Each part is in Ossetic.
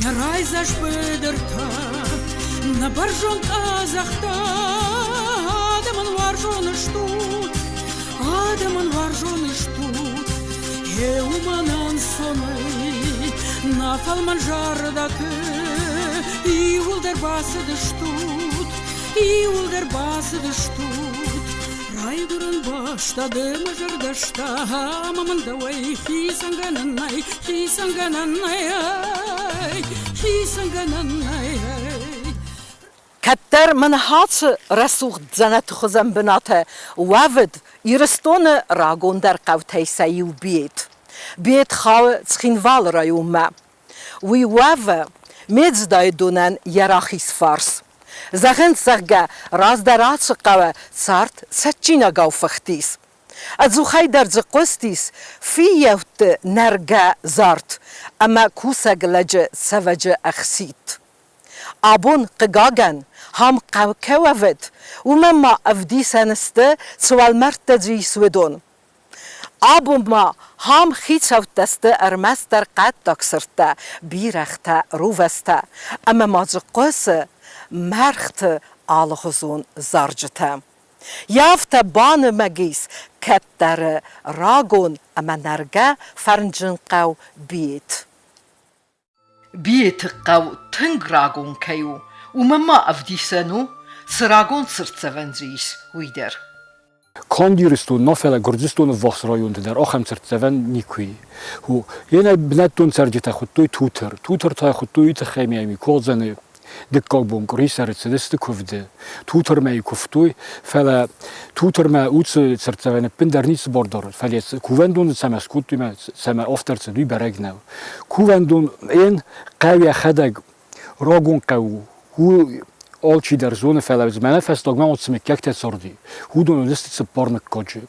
Нӕ райдзаст быдыртӕ, нӕ бӕрзонд къӕдзӕхтӕ, адӕмӕн уарзон стут, адӕмӕн уарзон стут. Гъе уымӕн ӕнцонӕй нӕ фӕлмӕн зӕрдӕты иууылдӕр бацыдыстут, иууылдӕр бацыдыстут. Райгуырӕн бӕстӕ ды мӕ зӕрдӕ сдӕ, ӕмӕ мын дӕуӕй хицӕнгӕнӕн нӕй, хицӕнгӕнӕн нӕй, хицӕнгӕнӕн нӕй. Кӕддӕр мын ацы рӕсугъд дзӕнӕты хуызӕн бынаты уӕвыд Ирыстоны рагондӕр хъӕутӕй сӕ иу Бет. Бет хауы Цхинвалы районмӕ. Уый уӕвы Медздайы донӕн йӕ рахиз фарс. Зӕгъынц, зӕгъгӕ, раздӕр ацы хъӕуы цард цӕджджинагау фыхтис. Ӕдзухӕй дӕр дзы хъуыстис фыййӕутты нӕргӕ зард ӕмӕ кусӕг лӕджы цӕвӕджы ӕхситт. Абон, хъыгагӕн, ам хъӕу кӕй уӕвыд, уымӕн ма ӕвдисӕн сты, цы уӕлмӕрдтӕ дзы ис, уыдон. Абон ма ам хицӕуттӕ сты ӕрмӕстдӕр хъӕддаг сырдтӕ, бирӕгътӕ, рувӕстӕ ӕмӕ ма дзы хъуысы мӕргъты алыгъуызон зарджытӕ. Афтӕ банымӕг ис кӕддӕры рагон ӕмӕ нӕргӕ фӕрнджын хъӕу Бет. Биеты хъӕу тынг рагон кӕй у, уымӕн ма ӕвдисӕн у, цы рагон цыртдзӕвӕн дзы ис, уый дӕр. Канд Ирыстон нӕ, фӕлӕ Гуырдзыстоны ввахс районты дӕр ахӕм цыртдзӕвӕн никуы и. Йе бынӕттон цӕрджытӕ хуыдтой Тутыр. Тутыр та хуыдтой уый тыххӕй ӕмӕ Колдзаны Дыккаг бон къуырисӕры цыдысты куывды. Тутырмӕ куывтой, фӕлӕ Тутырмӕ уыцы цыртдзӕвӕн ӕппындӕр ницы бар дары, фӕлӕ кувӕндоны цӕмӕ скодтой ӕмӕ цӕмӕ афтӕ ӕрцыд, уый бӕрӕг нӕу. Кувӕндон ын хъӕу йӕхӕдӕг рагон хъӕу у, алчидӕр зоны, фӕлӕ мӕнӕ фӕстагмӕ вот цы мыггӕгтӕ царди, уыдон уыдысты цыппар мыггаджы.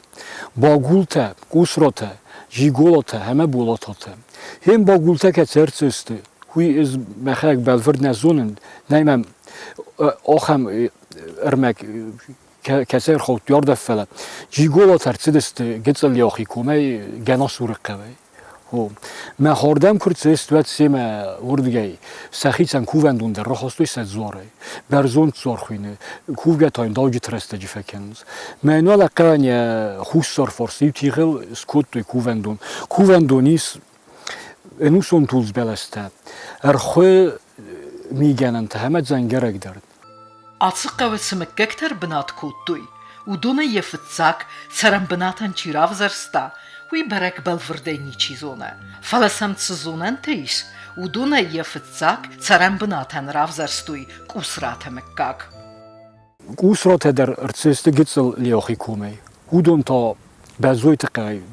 Багултӕ, Къусратӕ, Джиголатӕ ӕмӕ Болататӕ. Хем багултӕ кӕцы ӕрцыдысты, уый ӕз мӕхӕдӕг бӕлвырд нӕ зонын, нӕй мӕм ахӕм ӕрмӕг кӕцы ӕрхаудтой ардӕм, фӕлӕ Джиголатӕ ӕрцыдысты гыццыл йӕхи комӕй Гӕнасуры хъӕуӕй. О, мӕ хордӕм куы рцыдысты, уӕд семӕ уырдыгӕй сӕхицӕн кувӕндон дӕр рахастой сӕ дзуарӕй. Бӕрзонд дзуар хуыйны, кувгӕ та йын дауджыты рӕстӕджы фӕкӕнынц. Мӕнуал хъӕуӕн йӕ хуссар фарс иу тигъыл скодтой кувӕндон. Кувӕндон ис ӕнусон тулдз бӕлӕстӕ, ӕрхуы мигӕнӕнтӕ ӕмӕ дзӕнгӕрӕг дӕр. Ацы хъӕуы цы мыггӕгтӕ ӕрбынат кодтой, уыдонӕй йӕ фыццаг цӕрӕнбынатӕн чи равзӕрста, уый бӕрӕг бӕлвырдӕй ничи зоны. Фӕлӕ сӕм цы зонӕнтӕ ис, уыдонӕй йӕ фыццаг цӕрӕнбынатӕн равзӕрстой Къусраты мыггаг. Къусратӕ дӕр ӕрцыдысты гыццыл Леохи комӕй. Уыдон та Бӕзойты хъӕуӕй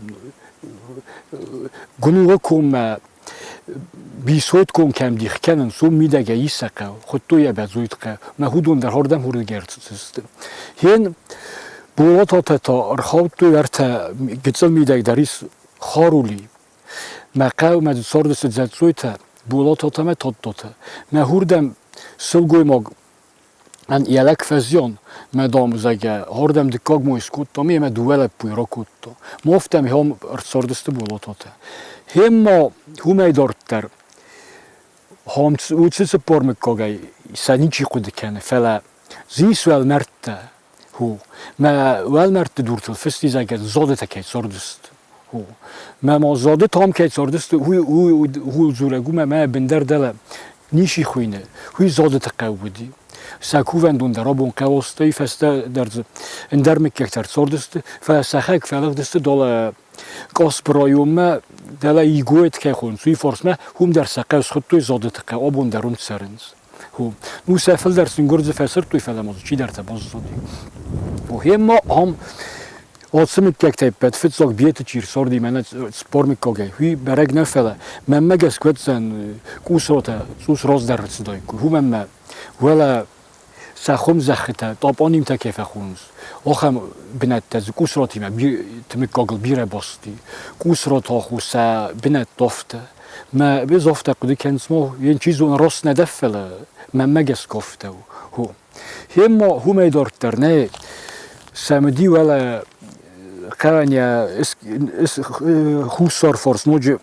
Гунулы коммӕ Бисойтком кӕм дих кӕнынц, уым мидӕгӕй ис сӕ хъӕу, хуыдтой йӕ Бӕзойты хъӕу. Мӕ уыдон дӕр хордӕм хурдыгӕй ӕрцыдысты. Хен Болататӕ та ӕрхаудтой ӕртӕ гыццыл мидӕг дӕр ис Харули. Мӕ хъӕу мӕ цардысты Дзӕццойтӕ, Болататӕ мӕ Тадтатӕ. Мӕ хурдӕм сылгоймаг йӕ лӕг фӕзиан, мӕ дам, зӕгъгӕ, ардӕм дыккаг мой скодта ӕмӕ дыууӕ лӕппуйы ракодта. Мофтӕм хем ӕрцардысты Болататӕ. Хем ма уымӕй дарддӕр уыцы цыппар мыггагӕй сӕ ничи хъуыды кӕны, фӕлӕ зис уӕлмӕрдтӕ хо. Мӕ уӕлмӕрдты дуртыл фыст и, зӕгъгӕ, зодытӕ кӕй цардысты. Хо. Мӕ ма зоды там кӕй цардысты, уый ууыл дзурӕг у, мӕ мӕ бындӕр дӕлӕ ничи хуыйны, уый зодыты хъӕу уыди. Сӕ кувӕндон дӕр абон хъӕуы фӕстӕ дӕр дзы ӕндӕр мыггӕгтӕ ӕрцардысты, фӕлӕ сӕхӕг фӕлыгъдысты дӕлӕ Къосбы районмӕ, дӕлӕ Игоет кӕй хонынц, уый фарсмӕ, уым дӕр сӕ хъӕу схуыдтой Зодыты хъӕу, абон дӕр уым цӕрынц. Ну, сӕ фылдӕр сын гуырдзы фӕсырдтой, фӕлӕ ма дзы чидӕртӕ баззади. Гъемӕ ам ацы мыггӕгтӕй ӕппӕт фыццаг Беты чи рцарди, мӕнӕ цыппар мыггагӕй, уый бӕрӕг нӕ, фӕлӕ мӕнмӕ гӕсгӕ уӕддзӕн къусротӕ цъус раздӕр рцыдаиккой. Уымӕн мӕ уӕлӕ Сӕ хуымзӕххытӕ тъӕпъонимтӕ кӕй фӕхонынц, ахӕм бынӕттӕ дзы къусратимӕ мыггагыл бирӕ басти. Къусрат аху сӕ бынӕтты афтӕ. Мӕ ӕз афтӕ хъуыды кӕнын, цыма йын чи зоны раст нӕ дӕ, фӕлӕ мӕнмӕ гӕсгӕ афтӕ у. Хо. Хемма уымӕй дарддӕр нӕ сӕмыди уӕлӕ хъӕуӕн йӕ хуссар фарс ноджы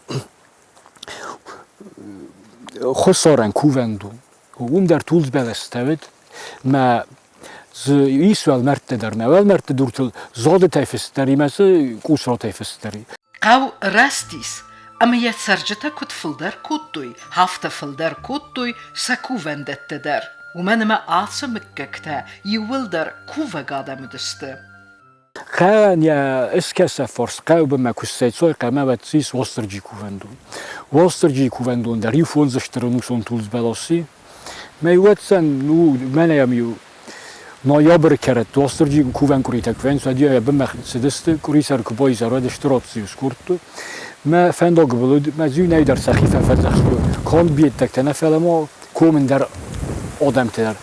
Хуссарӕн кувӕндон. Уым дӕр тулдз бӕлӕстӕ уыд, мӕ дзы ис уӕлмӕрдтӕ дӕр. Мӕ уӕлмӕрдты дуртыл зодытӕй фыст дӕр и, мӕ дзы къусротӕй фыст дӕр и. Хъӕу рӕзтис, ӕмӕ йӕ цӕрджытӕ куыд фылдӕр кодтой, афтӕ фылдӕр кодтой сӕ кувӕндӕттӕ дӕр, уымӕн ӕмӕ ацы мыггӕгтӕ иууылдӕр кувӕг адӕм уыдысты. Хъӕуӕн йӕ ыскӕсӕг фарс хъӕуы бынмӕ куы сцӕйцой, хъӕмӕ уӕд ис Уастырджийы кувӕндон. Уастырджийы кувӕндон дӕр иу фондзыстыр ӕнусон тулдз бӕлас и. Мӕ уӕддзӕн, ну, мӕнӕ йӕм иу ноябры кӕрӕтты Уастырджийы кувӕн къуыритӕ куы фенынц, уӕд йӕ бынмӕ цыдысты, къуырисӕр куы баизӕр, уӕд стыр опци скодтой. Мӕ фӕндагы был уыд, мӕ дзы иунӕг дӕр сӕхи фӕфӕдзӕхстой. Канд беддӕгтӕ нӕ, фӕлӕ ма комын дӕр адӕмтӕ дӕр.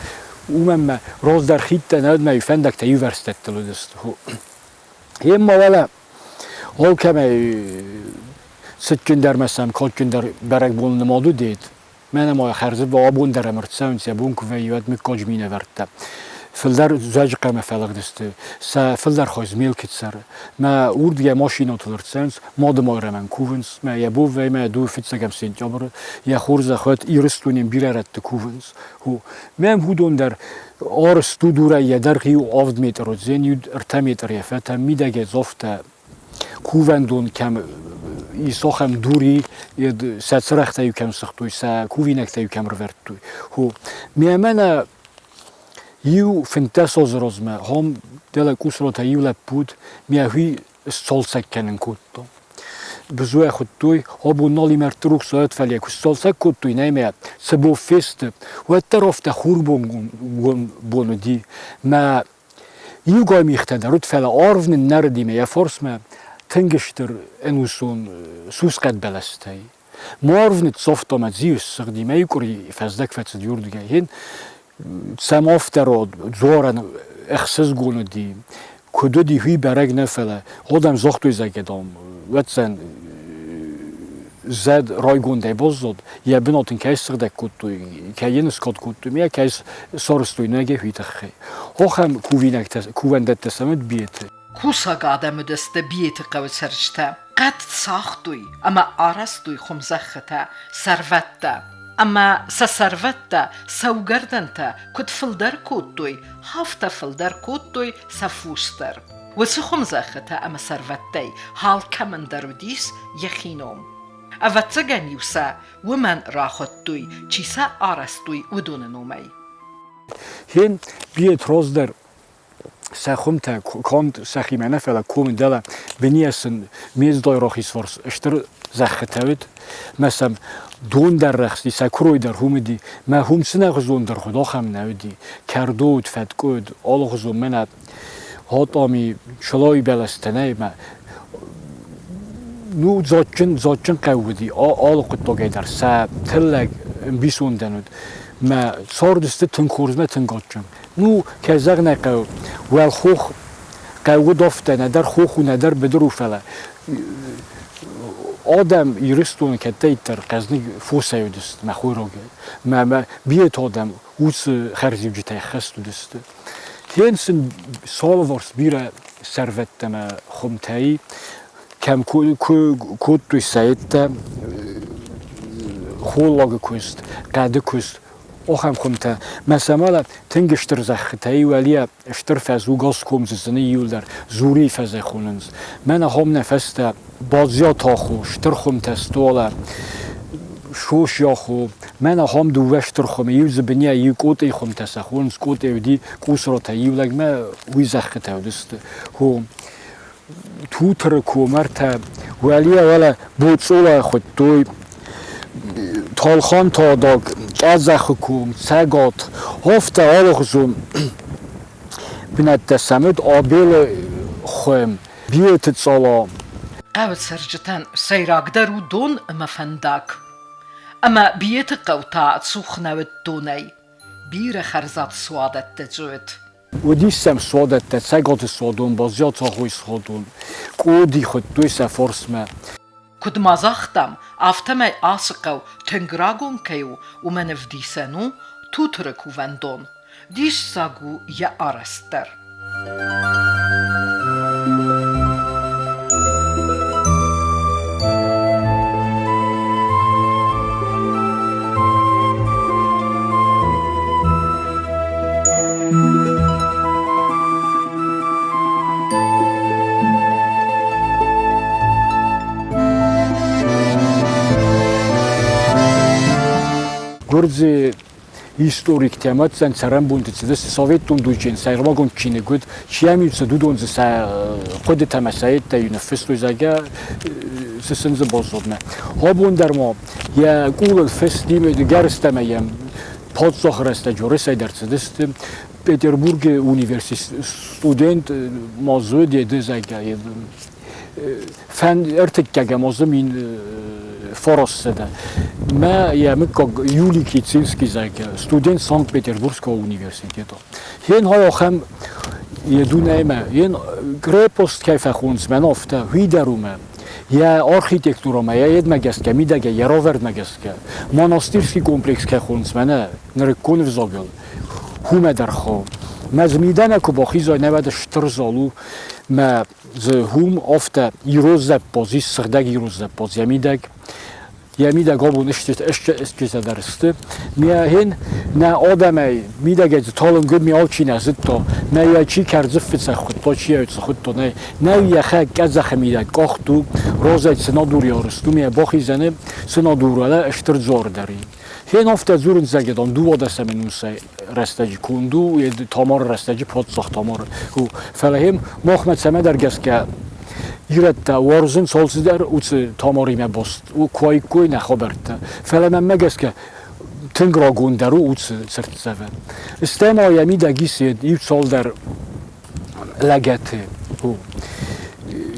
Уымӕн мӕ раздӕр хидтӕ нӕ уыд, мӕ фӕндӕгтӕ иувӕрстӕттыл уыдысты. Йемӕ уӕлӕ алкӕмӕй цытджындӕр мӕ сӕм кадджындӕр бӕрӕгбон нымад уыдид. Мӕнӕ ма хӕрзы абон дӕр ӕм ӕрцӕуынц, йӕ бон куы вӕййы, уӕд мыггаджы минӕвӕрттӕ. Фылдӕр Дзӕджыхъӕумӕ фӕлыгъдысты, сӕ фылдӕр хай Змелкы цӕры. Мӕ уырдыгӕй машинӕтыл ӕрцӕуынц, Мады-Майрӕмӕн кувынц, мӕ йӕ бон вӕййы, мӕ дыууӕ фыццӕгӕм сентябры, йӕ хорзӕх уӕд Ирыстонӕн бирӕ рӕтты кувынц. Мӕм уыдон дӕр арызт у дурӕй йӕ дӕргъ иу авд метр уыдзӕн, иу ӕртӕ метр йӕ фӕтӕн, мидӕгӕй дзофтӕ кувӕндон кӕм ис, ахӕм дур и, сӕ цырӕгътӕ-иу кӕм сыгътой, сӕ кувинӕгтӕ-иу кӕм ӕрвӕрдтой. Хо, мемӕ нӕ иу 15 азы размӕ хом дӕлӕ Къусротӕй иу лӕппу уыд, мӕхи сцалцӕг кӕнын кодта. Бызуӕ хуыдтой, абон нал и мӕрдты рухс уӕд, фӕлӕ куы сцалцӕг кодтой, нӕ мӕ цы бон фесты, уӕддӕр афтӕ хурбон бон уыди. Мӕ иугай мигътӕ дӕр уыд, фӕлӕ арв ныннӕрыди мӕ йӕ фарсмӕ тынг стыр ӕнусон сусхъӕд бӕлӕстӕй. Марв ныццавта мӕ дзиу ссыгъди, мӕ иу къуыри фӕздӕг фӕцыд уырдыгӕй. Йын сӕм афтӕ дзуарӕн ӕхсызгон уыди, куыд уыди, уый бӕрӕг нӕ, фӕлӕ адӕм загътой, зӕгъгӕ, дам, уӕддзӕн зӕд райгондӕй баззад, йӕ бынат ын кӕй ссыгъдӕг кодтой, кӕй йын скад кодтой, мӕ кӕй сарӕзтой нӕ уый тыххӕй. Ахӕм кувинӕгтӕ, кувӕндӕттӕ сӕм уыд Биеты. Кусӕг адӕмы дӕсты Биеты хъӕуы цӕрджытӕ хъӕд цагътой ӕмӕ арӕзтой хуымзӕххытӕ, сӕрвӕттӕ. Ӕмӕ сӕ сӕрвӕттӕ, сӕугӕрдӕнтӕ куыд фылдӕр кодтой, афтӕ фылдӕр кодтой сӕ фос дӕр. Уыцы хуымзӕххытӕ ӕмӕ сӕрвӕттӕй алкӕмӕн дӕр уыдис йӕхи ном. Ӕвӕццӕгӕн-иу сӕ уымӕн рахуыдтой, чи сӕ арӕзтой, уыдоны номӕй. Хен Биет раздӕр сӕ хуымтӕ конд сӕхимӕ нӕ, фӕлӕ комы дӕлӕ бынийӕ сын Мездой рахизфарс стыр зӕххытӕ уыд, мӕ сӕм дон дӕр рӕхсти, сӕ куырой дӕр уым уыди, мӕ уым цынӕгъуызон дӕр хуыд, ахӕм нӕ уыди. Кӕрдо уыд, фӕткъуы уыд, алыгъуызон мӕнӕ хатъами чылайы бӕлӕстӕ нӕй, мӕ ну, дзаджджын, дзаджджын хъӕу уыди алы хъуыддагӕй дӕр, сӕ тыллӕг ӕмбисондӕн уыд. Мӕ цардысты тынг хорз мӕ тынг адджын. Ну, кӕй зӕгъын ӕй хъӕуы, уӕлхох хъӕуы афтӕ нӕдӕр хох у, нӕдӕр быдыр у, фӕлӕ адӕм Ирыстоны кӕддӕриддӕр хъӕздыг фосӕй уыдысты, мӕ хойрагӕй. Мӕ мӕ бирӕтӕ адӕм уыцы хӕрзиуджытӕй хӕст уыдысты. Тен сын салыварс бирӕ сӕрвӕттӕ мӕ хуымтӕй, кӕм кодтой сӕйттӕ, холлагы куыст, хъӕды куыст, ахӕм хуымтӕ. Мӕ сӕмӕлӕ тынг стыр зӕххытӕ уӕлийӕ стыр фӕз у Газком дзы иуылдӕр Зурийы фӕзӕй хонынц. Мӕн ахӕм нӕ фӕстӕ Бадзиатаху, стыр хуымтӕ столӕ, Сосиаху, мӕн ахӕм дыууӕ стыр хуымы, иу дзы бынӕй, иу къотъейы хуымтӕ сӕ хонынц, къотъе уыди къусротӕ, иу лӕгмӕ уый зӕххытӕ уыдысты. Хо, Тутыры комӕртӕ уӕлийӕ уӕлӕ боцъолайы хуыдтой Талхантадаг, Къӕдзӕхы ком, Цӕгат, афтӕ алыгъуызон бынӕттӕ сӕм уыд Абелы хуым, Биеты цъала. Хъӕуы цӕрджытӕн сӕйрагдӕр у дон ӕмӕ фӕндаг. Ӕмӕ Биеты хъӕу та цух нӕ уыд донӕй. бирӕ хӕрзад суадӕттӕ дзует. Уыдис сӕм суадӕттӕ, Цӕгаты суадон, Базиатахойы суадон, Къоди хуыдтой сӕ фарсмӕ. Куыд ма загътам, афтӕмӕй ацы хъӕу тынг рагон кӕй у, уымӕн ӕвдисӕн у Тутыры кувӕндон. Диссаг у йӕ арӕзт дӕр. Гуырдзы историктӕ ӕмӕ цӕрӕнбонты цыдысты советон дуджы сӕрмагонд чиныг уыд, чи йӕм-иу цыд, уыдон дзы сӕ хъуыдытӕ ӕмӕ сӕ йедтӕ-иу ныффыстой, зӕгъгӕ, цы сын дзы баззадмӕ. Абон дӕр ма йӕ къулыл фыст гӕрзтӕ ӕмӕ йӕм паддзахы рӕстӕджы уырысӕй дӕр цыдысты. Петербургы университет студент ма дзы уыд, йеды, зӕгъгӕ, ӕртыккӕгӕм азы мин фарассӕдӕ. Мӕ йӕ мыггаг Юлий Кицинский, зӕгъгӕ, студент Санкт-Петербургского университета. Йен хай ахӕм едунӕймӕ, йен крепост кӕй фӕхонынц, мӕн афтӕ, уый дӕр у мӕ. Йӕ архитектурӕмӕ, йӕ едмӕ гӕсгӕ, мидӕгӕй, йӕ равӕрдмӕ гӕсгӕ, монастырский комплекс кӕй хонынц, мӕнӕ нырыккон ӕвзагыл, уымӕ дӕр хауы. Мӕ дзы мидӕмӕ куы бахизай, нӕуӕд стыр зал у, мӕ дзы уым афтӕ ирон зӕппадз ис, сыгъдӕг ирон зӕппадз йӕ мидӕг. Йӕ мидӕг абон стджытӕ дӕр сты. Мӕхен нӕ адӕмӕй мидӕгӕй дзы талынг уыд, ми алчи нӕ зыдта. Нӕ йӕ чи кӕрдзыффыцӕг хуыдта, чи йӕ цы хуыдта, нӕ. Нӕ йӕхӕ къӕдзӕхы мидӕг къахт у, разӕй цынадур арызт у, ме бахизӕны цынадур уӕлӕ стыр дзуар дӕр и. Хен афтӕ дзурынц, зӕгъгӕ, дам, дыууадӕсӕм ӕнусӕй рӕстӕджы конд у, Тамары рӕстӕджы паддзах Тамар у. Фӕлӕ хем махмӕ цӕмӕдӕр гӕсгӕ ирӕттӕ уарзынц алцыдӕр уыцы Тамаримӕ баст куы нӕ хабӕрттӕ. Фӕлӕ мӕнмӕ гӕсгӕ тынг рагондӕр у уыцы цыртдзӕвӕн. Стӕй ма йӕ мидӕг ис иу цалдӕр лӕгӕты.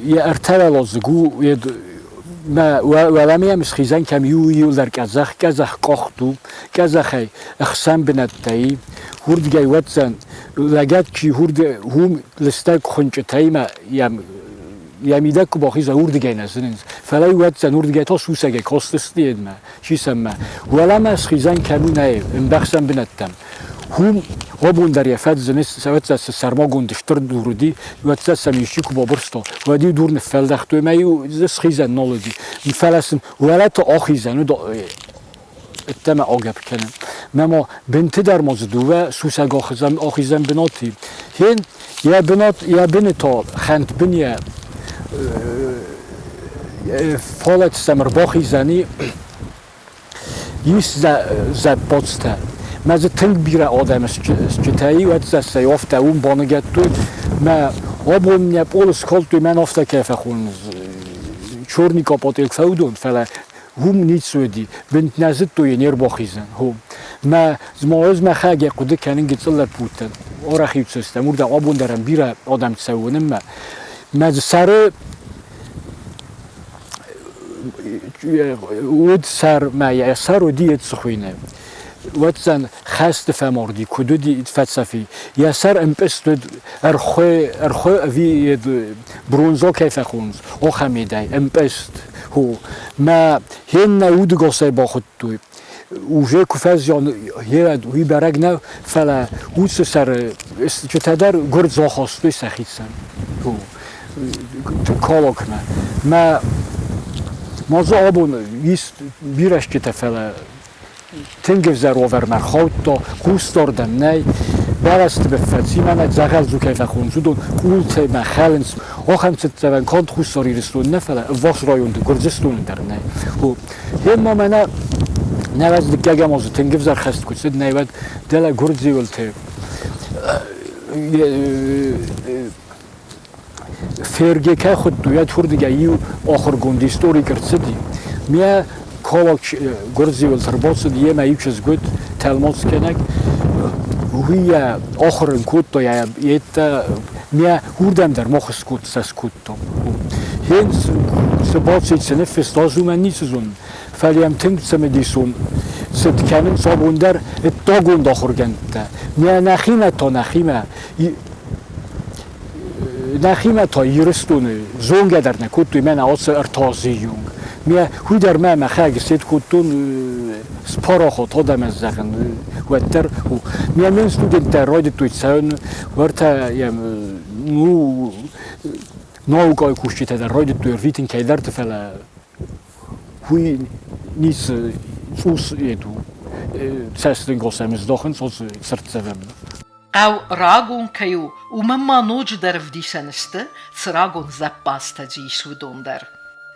Йӕ ӕртӕуӕладзыг у, мӕ уӕлӕмӕ йӕм схизӕн кӕм иу иулдӕр къӕдзӕх, къӕдзӕх къахт у, къӕдзӕхӕй ӕхсӕн бынӕттӕ и, уырдыгӕй уӕддзӕн лӕгӕт чи уым лыстӕг хуынчъытӕй мӕ йӕм йӕ мидӕг куы бахиза, уырдыгӕй нӕ зынынц. Фӕлӕ уӕддзӕн уырдыгӕй та сусӕгӕй кастысты йедмӕ, чи сӕммӕ. Уӕлӕмӕ схизӕн кӕм у, нӕй, ӕмбӕхсӕн бынӕттӕм. Уым абон дӕр йӕ фӕд зыны, ӕвӕццӕ цы сӕрмагонд стыр дур уыди, уӕддӕр сӕм исчи куы бабырста, уӕд-иу дур ныффӕлдӕхтой ӕмӕ-иу дзы схизӕн нал уыди. Фӕлӕ сын уӕлӕты ахизӕн уыд ӕддӕмӕ агӕпп кӕнын. Мӕ ма бынты дӕр ма дзы дыууӕ сусӕг ахизӕн бынат и. Хен йӕ бынат, йӕ быны та хӕнтбын йӕ фалӕт сӕм ӕрбахизӕн и. Ис зӕппадзтӕ. Мӕ дзы тынг бирӕ адӕм стджытӕ и, уӕд сӕ сӕ афтӕ уым баныгӕдтой. Мӕ абон нӕ пъол скалдтой, мӕн афтӕ кӕй фӕхонынц, черный капотел фӕуыдон, фӕлӕ уым ницы уыди, бынт нӕ зыдтой, не рбахизӕн. Хо. Мӕ ӕз мӕхӕдӕг хъуыды кӕнын гыццыл лӕппутӕн, арӕх-иу цыстӕм, уырдӕм абон дӕр ӕм бирӕ адӕм цӕуы уынынмӕ. Мӕ дзы сӕры уыд сӕр, мӕ йӕ сӕр уыди йе цыхуыйны. Уӕддзӕн хӕсты фӕмарди, куыд уыди фӕцӕфи. Йӕ сӕр ӕмпъызт уыд ӕрхуы, ӕрхуы ӕви бронзо кӕй фӕхонынц, ахӕм едӕй ӕмпъызт. Хо. Мӕ хеннӕ удыгасӕй бахуыдтой. Уже куы фӕзиан, йе уый бӕрӕг нӕу, фӕлӕ уыцы сӕры стджытӕ дӕр гуырдз ахастой сӕхицӕн. Калакмӕ. Мӕ ма дзы абон ис бирӕ стджытӕ, фӕлӕ тынг ӕвзӕр уавӕрмӕ рхаудта, хъусдардӕн нӕй, бӕлӕсты бын фӕци, мӕнӕ дзӕгъӕлдзу кӕй фӕхонынц, уыдон къултӕй мӕ хӕлынц. Ахӕм цыртдзӕвӕн канд Хуссар Ирыстоны нӕ, фӕлӕ ӕввахс районты Гуырдзыстоны дӕр нӕй. Гъемӕ мӕнӕ нӕуӕдз дыккӕгӕм азы тынг ӕвзӕр хӕст куы цыд, нӕуӕд дӕлӕ гуырдзиуылты Ферге кӕй хуыдтой, уӕд уырдыгӕй иу ахуыргонд историк ӕрцыди. Мӕ калак гуырдзиуылты ӕрбацыд, йемӕ иу чызг уыд, тӕлмацгӕнӕг. Уый йӕ ахуыр ын кодта, йедтӕ мӕ уырдӕм дӕр мах скодтам. Хен цы бацыд, цы ныффыста, ӕз уымӕн ницы зонын. Фӕлӕ йӕм тынг цымыдисон цыд кӕнынц абон дӕр ӕддагонд ахуыргӕндтӕ. Нӕ нӕхимӕ та нӕхимӕ нӕхимӕ та Ирыстоны зонгӕ дӕр нӕ кодтой мӕнӕ ацы ӕртадзийонг. Мӕ уый дӕр мӕ мӕхӕг сед кодтон спарахат адӕмӕн зӕгъын, уӕддӕр мӕ мен студенттӕ райдыдтой цӕуын, уӕртӕ йӕм ну наукӕйы кусджытӕ дӕр райдыдтой ӕрвитын кӕйдӕрты, фӕлӕ уый ницы цъус ед у. Цӕстӕнгас ӕм здахынц ацы цыртдзӕвӕнмӕ. Хъӕу рагон кӕй у, уымӕн ма ноджыдӕр ӕвдисӕн сты, цы рагон зӕппадзтӕ дзы ис, уыдон дӕр.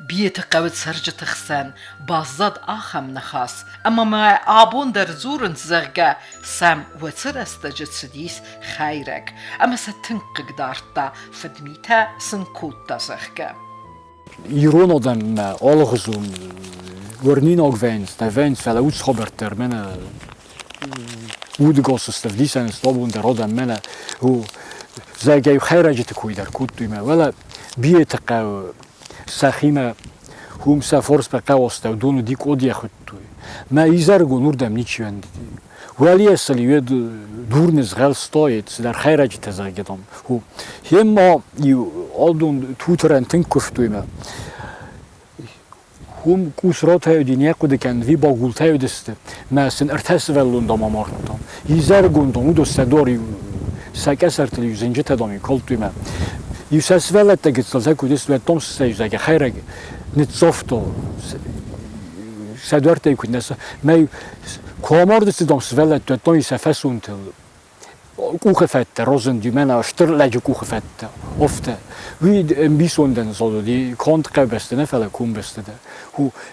Биеты хъӕуы цӕрджыты хсӕн баззад ахӕм ныхас, ӕмӕ ма абон дӕр дзурынц, зӕгъгӕ, сӕм уыцы рӕстӕджы цыдис хӕйрӕг, ӕмӕ сӕ тынг хъыгдардта, фыдмитӕ сын кодта, зӕгъгӕ. Ирон адӕммӕ алыгъуызон уырнинаг вӕййынц, нӕ вӕййынц, фӕлӕ уыцы хабӕрттӕ ӕрмӕнӕ удыгас сты, ӕвдисӕн сты абон дӕр адӕм мӕнӕ зӕгъгӕ хӕйрӕджыты кой дӕр кодтой мӕ уӕлӕ Биеты хъӕуы сӕхимӕ уым сӕ форсмӕ хъӕуы астӕу дон уыди, къодийӕ хуыдтой. Мӕ изӕрыгон уырдӕм ничи уӕндыди. Уӕлийӕ сыл иуӕд дур нызгъӕлста, цыдӕр хӕйрӕджытӕ зӕгъгӕ, дам. Ема иу алдон тутырӕн тынг куывтой мӕ. Уым къусротӕ уыди, не хъуыды кӕн, вибагултӕ уыдысты. Мӕ сын ӕртӕ сывӕллон дам амардтам. Изӕрыгон дам уыдон сӕ дор иу сӕ къӕсӕртыл иу зынджытӕ дам иу калдтой мӕ. Иу сӕ сывӕллӕттӕ гыццылтӕ куы уыдысты, уӕд дам сӕ иу зӕгъгӕ хӕйрӕг ныццавта. Сӕ дуӕрттӕй куыд нӕ мӕ куы амардысты дам сывӕллӕттӕ, уӕд дам сӕ фӕсонтыл къухы фӕдтӕ разынди, мӕнӕ стыр лӕджы къухы фӕдтӕ, афтӕ. Уый ӕмбисондӕн зоныди канд хъӕубӕсты нӕ, фӕлӕ комбӕсты дӕр.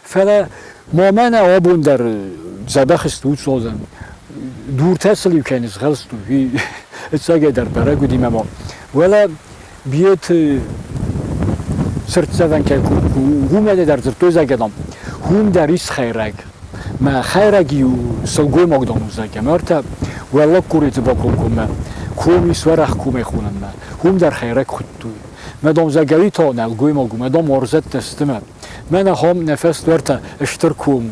Фӕлӕ ма мӕнӕ абон дӕр дзӕбӕх сты уыцы адӕм. Дуртӕ сыл-иу кӕй нызгъӕлстой, уый ӕцӕгӕй дӕр бӕрӕг уыди мӕ ма. Уӕлӕ Биеты цыртдзӕвӕн кӕй уымӕн дӕр дзырдтой, зӕгъгӕ, дам, уым дӕр ис хӕйрӕг. Мӕ хӕйрӕг иу сылгоймаг дам у, зӕгъгӕ, мӕ ӕртӕ уӕллаг Куреты бакомкоммӕ ком ис уӕрӕх комӕй хонынмӕ, уым дӕр хӕйрӕг хуыдтой. Мӕ дам, зӕгъгӕ, уый та нӕлгоймаг у, мӕ дам, уарзӕттӕ сты мӕ. Мӕнӕ хом нӕ фӕсдуӕртӕ стыр ком у.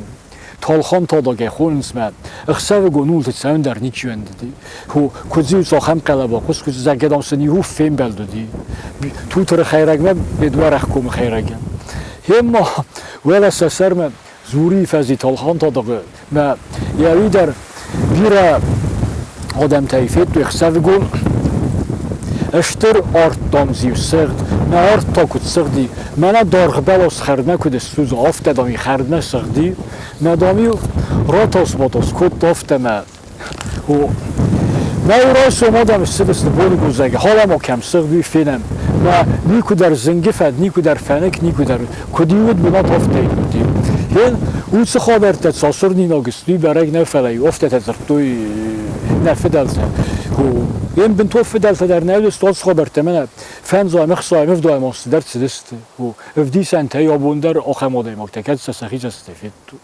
Талхан тадагӕй хонынц мӕ. Ӕхсӕвыгон улты цӕуын дӕр ничи уӕндыди. Куыдз-иу цахӕм хъӕлӕба хъуыст, куыдз зӕгъгӕ, дам сын иу фембӕлд уыди. Тутыры хӕйрӕгмӕ Бедуарӕх комы хӕйрӕгӕн. Гъема, уӕлӕ сӕ сӕрмӕ Зурийы фӕзи Талхан тадагы мӕ йӕ уый дӕр бирӕ адӕмтӕй федтой ӕхсӕвыгон стыр арт, дам, зиу сыгъд. Мӕ арт та куыд сыгъди, мӕнӕ даргъ бӕлас хӕрдмӕ куыд ссудзы, афтӕ, дам, и хӕрдмӕ сыгъди. Мӕ, дам-иу ратас-батас кодта афтӕ мӕ. О, мӕ райсом адӕм ссыдысты боныгон, халамо кӕм сыгъд, уый фенӕм. Мӕ никуыдӕр зынджы фӕд, никуыдӕр фӕнык, никуыдӕр куыд уыд бынат, афтӕ уыди. Ген уыцы хабӕрттӕ цасырнинаг сты, бӕрӕг нӕ, фӕлӕ афтӕтӕ дзырдтой нӕ фыдӕлтӕ. Ген бынтон фыдӕлтӕ дӕр нӕ уыдысты, ацы хабӕрттӕ мӕнӕ фӕндзайӕм, ӕхсайӕм, ӕвдайӕм азты дӕр цыдысты. Ӕвдисӕнтӕй абон дӕр ахӕм адӕймӕгтӕ кӕд сӕ сӕхи цӕстӕй федтой.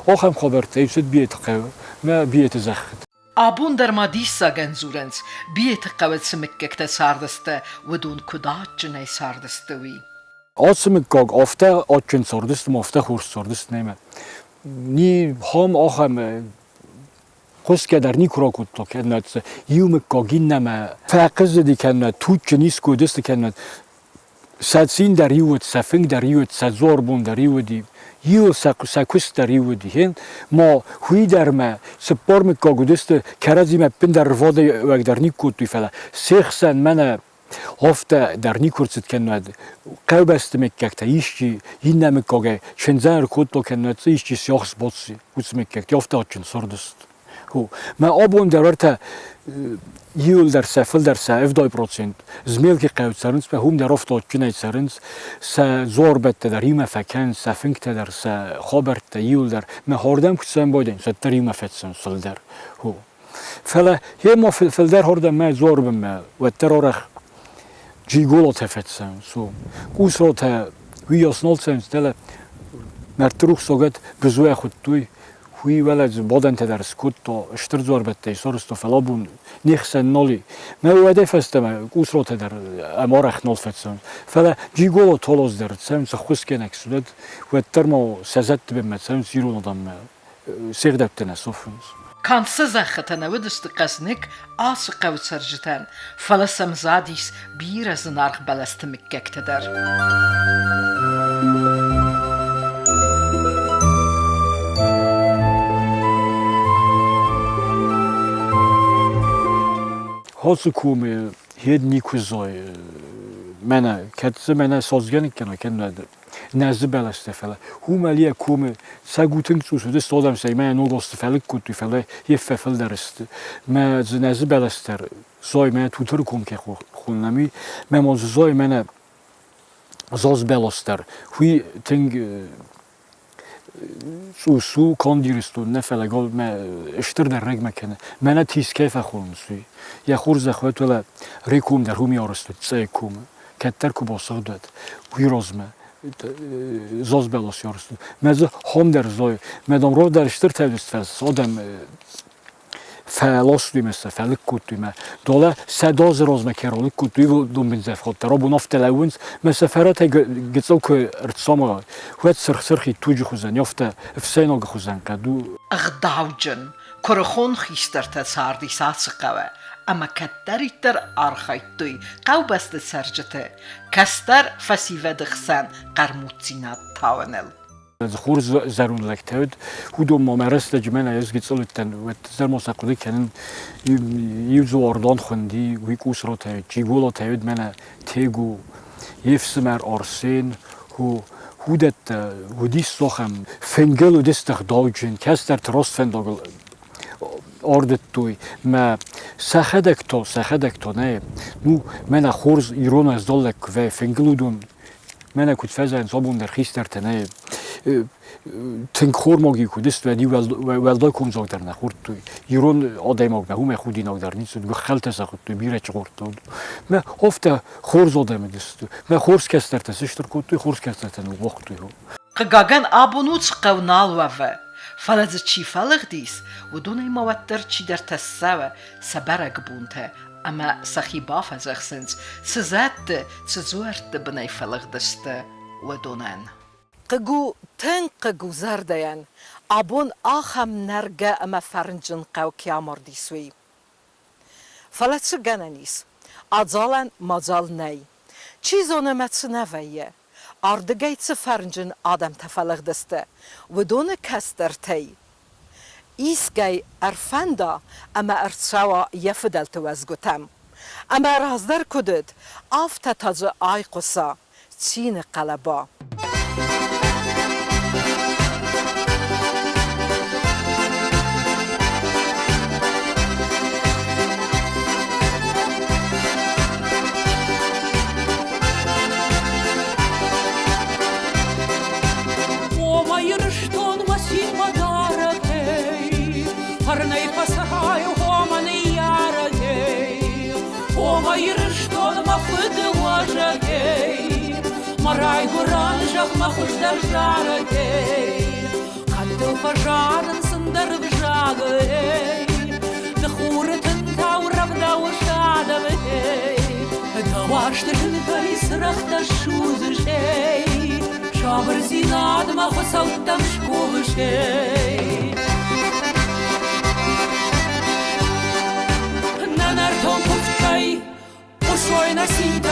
Ахӕм хабӕрттӕ цыд Биеты хъӕуы мӕ Биеты зӕххыты. Абон дӕр ма диссагӕн дзурынц, Биеты хъӕуы цы мыггӕгтӕ цардысты, уыдон куыд адджынӕй цардысты, уый. Ацы мыггаг афтӕ адджын цардысты ӕмӕ афтӕ хорз цардысты немӕ. Ни хом ахӕм хъусгӕ дӕр никуы ракодта, кӕнӕ иу мыггаг иннӕмӕ фӕхъызыди, кӕнӕ туджджын искуы уыдысты, кӕнӕ сӕ цин дӕр иу уыд, сӕ фынг дӕр иу уыд, сӕ дзуарбон дӕр иу уыди, иу сӕ куыст дӕр иу уыди. Хен ма хуый дӕр мӕ цыппар мыггаг уыдысты, кӕрӕдзимӕ ӕппындӕр рвадӕй дӕр никкодтой, фӕлӕ се хсӕн мӕнӕ афтӕ дӕр никуы рцыд кӕнӕд хъӕубӕсты мыггӕгтӕ исчи иннӕ мыггагӕй чындзӕн ӕркодта кӕнӕ дзы исчи сиахс баци, уыцы мыггӕгтӕ афтӕ адджын цардысты. Мӕ абон дӕр ӕртӕ иуылдӕр сӕ фылдӕр сӕ 70% Змелки хъӕуы цӕрынц, мӕ уым дӕр афтӕ адджынӕй цӕрынц, сӕ дзуарбӕттӕ дӕр иумӕ фӕкӕнынц, сӕ фынгтӕ дӕр, сӕ хабӕрттӕ иуылдӕр. Мӕ хордӕм куы цӕуын байдайынц, уӕддӕр иумӕ фӕцӕуынц фылдӕр. Фӕлӕ ема фылдӕр хордӕм мӕ дзуарбынмӕ, уӕддӕр арӕх джиголатӕ фӕцӕуынц. Къусротӕ уыйас нал цӕуынц, дӕлӕ мӕрдты рухсагӕд бызуӕ хуыдтой. Уый уӕлӕ дзы бадӕнтӕ дӕр скодта, стыр дзуарбӕттӕй сарӕзта, фӕлӕ абон не хсӕн нал и. Мӕ уӕдӕй фӕстӕмӕ къусротӕ дӕр ӕм арӕх нал фӕцӕуынц. Фӕлӕ Джигола Толоз дӕр цӕуынц ӕххуысгӕнӕг суыд, уӕддӕр ма сӕ зӕдты бынмӕ цӕуынц ирон адӕммӕ, се гъдӕуттӕ нӕ сафынц. Канд сӕ зӕххытӕ нӕ уыдысты хъӕзныг ацы хъӕуы цӕрджытӕн, фӕлӕ сӕм задис бирӕ зынаргъ бӕлӕсты мыггӕгтӕ дӕр. Ацы комы йед никуы зайы. Мӕнӕ, кӕд дзы мӕнӕ садзгӕ ныккӕна, кӕд нӕзы бӕлӕстӕ, фӕлӕ уымӕл йӕ комы цӕг у тынг цъус уыдысты адӕм сӕ мӕ ног азты фӕлыг кодтой, фӕлӕ йе фӕфылдӕр сты. Мӕ дзы нӕзы бӕлӕстӕ зайы мӕ Тутыры ком кӕй хонӕм, уый мӕ ма дзы зайы мӕнӕ заз бӕлас дӕр. Уый тынг цъус у канд Ирыстон нӕ, фӕлӕ мӕ стырдӕр рӕгмӕ кӕны. Мӕнӕ тис кӕй фӕхонынц, уый. Йӕ хорзӕх уӕд, фӕлӕ Реком дӕр уым арӕзт уыд Цъӕйы комы. Кӕддӕр куы басыгъд уӕд, уый размӕ заз бӕлас арӕзт уыд. Мӕ дзы хом дӕр зайы. Мӕ дам рог дӕр стыр тӕвдыст фӕлсыс адӕм фӕластой мӕ сӕ, фӕлыг кодтой мӕ. Долӕ сӕ дозы размӕ кӕй ралыг кодтой, уыдон бындзӕфхӕдтӕ рабон афтӕ лӕууынц, мӕ сӕ фӕрӕтӕй гыццыл куы ӕрцамайой, уӕд сырх-сырхид туджы хуызӕн, афтӕ ӕфсӕйнагы хуызӕн хъӕд у. Ӕгъдауджын, куырыхон хистӕртӕ цардис ацы хъӕуы ӕмӕ кӕддӕриддӕр архайдтой хъӕубӕсты цӕрджыты кӕстӕр фӕсивӕды хсӕн хъӕрмуддзинад тауыныл. Хорз зӕронд лӕгтӕ уыд, уыдон ма мӕ рӕстӕджы мӕнӕ ӕз гыццыл уыдтӕн, уӕд дӕр сӕ хъуыды кӕнын, иу дзы Ордан хуынди, уый Къусротӕ уыд, Джиголатӕ уыд мӕнӕ Тегу, йе фсымӕр Арсен, уыдӕттӕ уыдис ахӕм. Фынгыл уыдысты ӕгъдауджын, кӕстӕрты раст фӕндагыл ардыдтой мӕ сӕхӕдӕг та, сӕхӕдӕг та нӕ, ну, мӕнӕ хорз ирон ӕздаллӕг куы вӕййы, фынгыл уыдон мӕнӕ куыд фӕзӕгъынц абон дӕр хистӕртӕ нӕ, тынг хормаг куыд сты, уӕд уӕлдай комдзаг дӕр нӕ хордтой. Ирон адӕймагмӕ уымӕй худинаг дӕр ницы уыд, гуыххӕлтӕ сӕ хуыдтой, бирӕ чыгъордтой. Мӕ афтӕ хорз адӕм уыдысты. Мӕ хорз кӕстӕртӕ сыстыр кодтой, хорз кӕстӕртӕ ныууагътой. Хъыгагӕн, абон уыцы хъӕу нал уӕвы, фӕлӕ дзы чи фӕлыгъдис, уыдонӕй ма уӕддӕр чидӕртӕ ссӕуы сӕ бӕрӕгбонтӕ ӕмӕ сӕхи бафӕдзӕхсынц, цы зӕдты, цы дзуӕртты бынӕй фӕлыгъдысты, уыдонӕн. Хъыг у, тынг хъыг у зӕрдӕйӕн, абон ахӕм нӕргӕ ӕмӕ фӕрнджын хъӕу кӕй амардис, уый. Фӕлӕ цы гӕнӕн ис? Адзалӕн мадзал нӕй. Чи зоны ӕмӕ цы нӕ вӕййы. Ардыгӕй цы фӕрнджын адӕмтӕ фӕлыгъдысты, уыдоны кӕстӕртӕй искӕй ӕрфӕнда ӕмӕ ӕрцӕуа йӕ фыдӕлты уӕзгуытӕм. Ӕмӕ раздӕр куыд уыд, афтӕ та дзы айхъуыса цины хъӕлӕба. О, Ирыстонмӕ цинмӕ дарӕгӕй, Фӕрнӕй фӕцӕрай, о, мӕ ныййарӕгӕй, О, мӕ Ирыстон, мӕ фыды уӕзӕгӕй, Мӕ райгуырӕн зӕхх мӕ хуыздӕр зарӕгӕй, Кӕд дыл фӕзарынц ӕндӕр взагӕй, Ды хуры тынтау рӕвдауыс адӕмӕй, Дӕ уарзты зынтӕй цырӕгътӕ ссудзыс, эй, Сабырдзинадмӕ хуыцӕуттӕм скувыс, эй. Нӕ нӕртон куывдтӕй хъуысой нӕ цинтӕ.